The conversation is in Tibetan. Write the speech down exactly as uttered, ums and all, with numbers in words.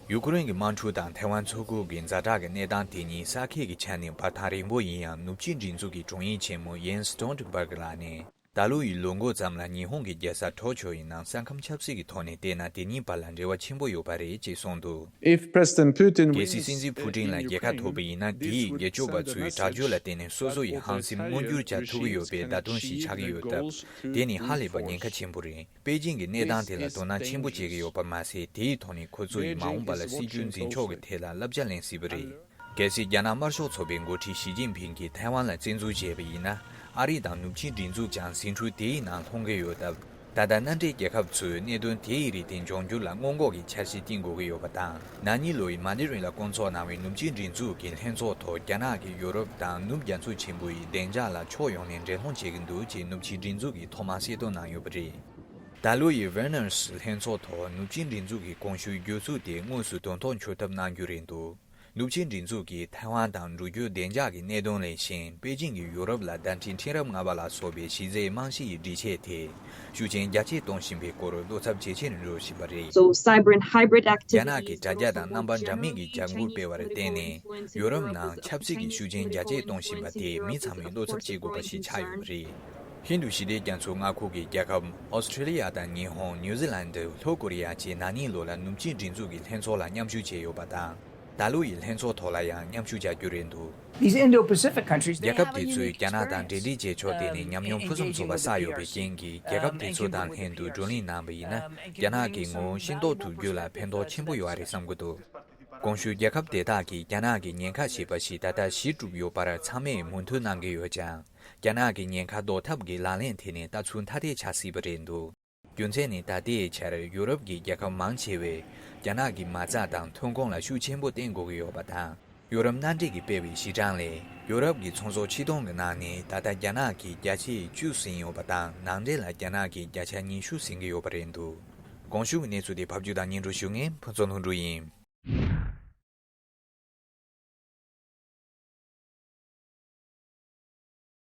ཡུ་ཀེ་རེན་གྱི་དམག་འཁྲུག་དང་ཐའེ་ཝན་མཚོ་ཁུལ་གྱི་ཛ་དྲག་གི་གནས་སྟངས་དེ་གཉིས་ས་ཁུལ་གྱི་ཆ་ནས་བར་ཐག་རིང་པོ་ཡིན་ཡང་། ནུབ་ཕྱོགས་སྒྲིག་འཛུགས་ཀྱི་དྲུང་ཡིག་ཆེན་མོ་ཡེན་སི་སྟོལ་ཊེན་བྷར་གྷི་ལགས་ནས། ད་ལོ་ཡི་ལོ་འགོ་ཙམ་ལ་ཉི་ཧོང་གི་རྒྱལ་ས་ཊོ་ཀྱོ་ཡི་ནང་ས་ཁམས་ཆབ་སྲིད་ཀྱི་ཐོག་ནས་བལྟས་ན། དེ་གཉིས་བར་ལ་འབྲེལ་བ་ཆེན་པོ་ཡོད་པ་རེད་ཅེས་གསུངས་འདུག། If President Putin གལ་སྲིད་སྲིད་འཛིན་ཕུ་ཀྲིན་ལ་རྒྱལ་ཁ་ཐོབ་པ་ཡིན་ན། དེ་ཡིས་རྒྱལ་སྤྱི་པ་ཚོས་དྲག་སྤྱོད་ལ་བརྟེན་ནས་སོ་སོ་ཡི་ཧམ་སེམས་མངོན་འགྱུར་བྱ་ཐུབ་ཀྱི་ཡོད་པའི་བརྡ་སྟོན་ཞིག་ཆགས་ཀྱི་ཡོད་སྟབས། དེ་ནི་ཧ་ལས་པ་ཉེན་ཁ་ཆེན་པོ་རེད། པེ་ཅིང་གིས་གནས་སྟངས་དེ་ལ་དོ་སྣང་ཆེན་པོ་བྱེད་ཀྱི་ཡོད་པ་མ་ཟད། དེའི་ཐོག་ནས་ཁོ་ཚོ་ཡིས་མ་འོངས་པ་ལ་སྲིད་ཇུས་འཛིན་ཕྱོགས་ཀྱི་ཐད་ལ་བསླབ་བྱ་ལེན་སྲིད་པ་རེད། གལ་སྲིད་རྒྱ་ནག་དམར་ཤོག་ཚོགས་པའི་འགོ་ཁྲིད་ཞི་ཅིན་ཕིང་གིས་ཐའེ་ཝན་ལ་བཙན་འཛུལ་བྱས་པ་ཡིན་ན། ཨ་རི་དང་ནུབ་ཕྱོགས་སྒྲིག་འཛུགས་ཀྱང་ཟིང་འཁྲུག་དེའི་ནང་ལྷུང་གི་ཡོད་སྟབས། ད་ལྟ་མནའ་འབྲེལ་རྒྱལ་ཁབ་ཚོས་གནད་དོན་དེའི་རིགས་དེ་འབྱུང་འགྱུར་ལ་སྔོན་འགོག་གི་འཆར་གཞི་བཏིང་དགོས་ཀྱི་ཡོད་པ་དང་། ན་ནིང་ལོ་ཡི་མ་ནི་རིང་ལ་བསྐོང་ཚོགས་གནང་བའི་ནུབ་ཕྱོགས་སྒྲིག་འཛུགས་ཀྱི་ལྷན་ཚོགས་ཐོག་རྒྱ་ནག་གིས་ཡུ་རོབ་དང་ནུབ་རྒྱ་མཚོ་ཆེན་པོ་ཡི་བདེ་འཇགས་ལ་ཕྱོགས་ཡོངས་ནས་འགྲན་སློང་བྱེད་ཀྱི་འདུག་ཅེས་ནུབ་ཕྱོགས་སྒྲིག་འཛུགས་ཀྱིས་ཐོག་མར་གསལ་སྟོན་གནང་ཡོད་པ་རེད། ད་ལོ་ཡི་ཝེ་ནེ་སི་ལྷན་ཚོགས་ཐོག་ནུབ་ཕྱོགས་སྒྲིག་འཛུགས་ཀྱི་གོང་ཞུས་བརྗོད་ཚུལ་དེ་དངོས་སུ་དོན་ཐོག་འཁྱོལ་ཐབས་གནང་རྒྱུ་རེད་འདུག། ནུབ་ཕྱོགས་སྒྲིག་འཛུགས་ཀྱིས་ཐའེ་ཝན་དང་འགྲུལ་སྐྱོད་བདེ་འཇགས་ཀྱི་གནད་དོན་ལས་གཞན། པེ་ཅིང་གིས་ཡུ་རོབ་ལ་བརྡ་འཕྲིན་ཁྲིམས་རབས་ལྔ་པ་ལ་སོགས་པའི་གཞི་རྩའི་རྨང་གཞི་ཡི་སྒྲིག་ཆས་དེ་ཤུགས་རྐྱེན་རྒྱ་སྐྱེད་གཏོང་བཞིན་པའི་སྐོར་བློ་འཚབ་ཇེ་ཆེར་འགྲོ་བཞིན་པ་རེད། So cyber and hybrid activities རྒྱ་ནག་གིས་དྲ་རྒྱ་དང་རྣམ་པ་འདྲ་མིན་གྱི་བྱ་འགུལ་སྤེལ་བར་བརྟེན་ནས། ཡུ་རོབ་ནང་ཆབ་སྲིད་ཀྱི་ཤུགས་རྐྱེན་རྒྱ་སྐྱེད་གཏོང་བཞིན་པ་དེས་མི་ཚང་མས་བློ་འཚབ་བྱེད་དགོས་པ་ཞིག་ཆགས་ཡོད་པ་རེད། ཧིན་རྡུ་ཞི་བདེ་རྒྱ་མཚོའི་མངའ་ཁུལ་གྱི་རྒྱལ་ཁབ་ཨོ་སི་ཁྲེ་ལི་ཡ་དང་ཉི་ཧོང་། ནིའུ་ཛི་ལན་ཌི། ལྷོ་ཀོ་རི་ཡ་བཅས་ན་ནིང་ལོ་ལ་ནུབ་ཕྱོགས་སྒྲིག་འཛུགས་ཀྱི་ལྷན་ཚོགས་ལ་མཉམ་ཞུགས་བྱས་ཡོད་པ་དང་། ད་ལོ་ཡི་ལྷན་ཚོགས་ཐོག་ལ་ཡང་མཉམ་ཞུགས་བྱ་རྒྱུ་རེད་འདུག། These Indo-Pacific countries, they རྒྱལ་ཁབ་have a དེ་ཚོས་unique རྒྱ་ནག་དང་འབྲེལ་འདྲིས་བྱེད་ཕྱོགས་དེ་ནི་ཉམས་མྱོང་ཕུན་སུམ་ཚོགས་པ་བསགས་ཡོད་པའི་རྐྱེན་གྱིས། རྒྱལ་ཁབ་དེ་ཚོ་དང་ལྷན་དུ་བགྲོ་གླེང་གནང་བ་ཡིན་ན། རྒྱ་ནག་གི་ངོ་བོ་ཤེས་རྟོགས་ཐུབ་རྒྱུ་ལ་ཕན་ཐོགས་ཆེན་པོ་ཡོད་རེད་བསམ་གྱི་འདུག། གོང་ཞུས་རྒྱལ་ཁབ་དེ་དག་གིས་རྒྱ་ནག་གི་ཉེན་ཁ་ཞེས་པ་ཞིག་ད་ལྟ་གཞི་གྲུབ་ཡོད་པར་ཚང་མས་མོས་མཐུན་གནང་གི་ཡོད་ཀྱང་། རྒྱ་ནག་གི་ཉེན་ཁ་ཟློག་ཐབས་ཀྱི་ལག་ལེན་དེ་ནི་ལྟ་ཚུལ་ཐ་དད་ཆགས་སྲིད་པ་རེད་འདུག། རྒྱུ་མཚན་ནི་ད་ལྟའི་ཆར་ཡུ་རོབ་ཀྱི་རྒྱལ་ཁབ་མང་ཆེ་བས་རྒྱ་ནག་གི་མ་རྩ་དང་ཐོན་ཁུངས་ལ་ཤུགས་ཆེན་པོ་བརྟེན་དགོས་ཀྱི་ཡོད་པ་དང་། ཡུ་རོབ་མནའ་འབྲེལ་གྱིས་སྤེལ་བའི་གཞི་གྲངས་ལས་ཡུ་རོབ་ཀྱི་ཚོང་ཟོག་ཕྱིར་གཏོང་གི་ནང་ནས་ད་ལྟ་རྒྱ་ནག་གིས་བརྒྱ་ཆའི་བཅུ་ཟིན་ཡོད་པ་དང་། ནང་འདྲེན་ལ་རྒྱ་ནག་གིས་བརྒྱ་ཆ་ཉི་ཤུ་ཟིན་གྱི་ཡོད་པ་རེད་འདུག། གོང་ཞུས་ཀྱི་གནས་ཚུལ་དེ་ཕབ་སྒྱུར་དང་སྙན་སྒྲོན་ཞུ་མཁན་ཕུན་ཚོགས་ལྷུན་གྲུབ་ཡིན།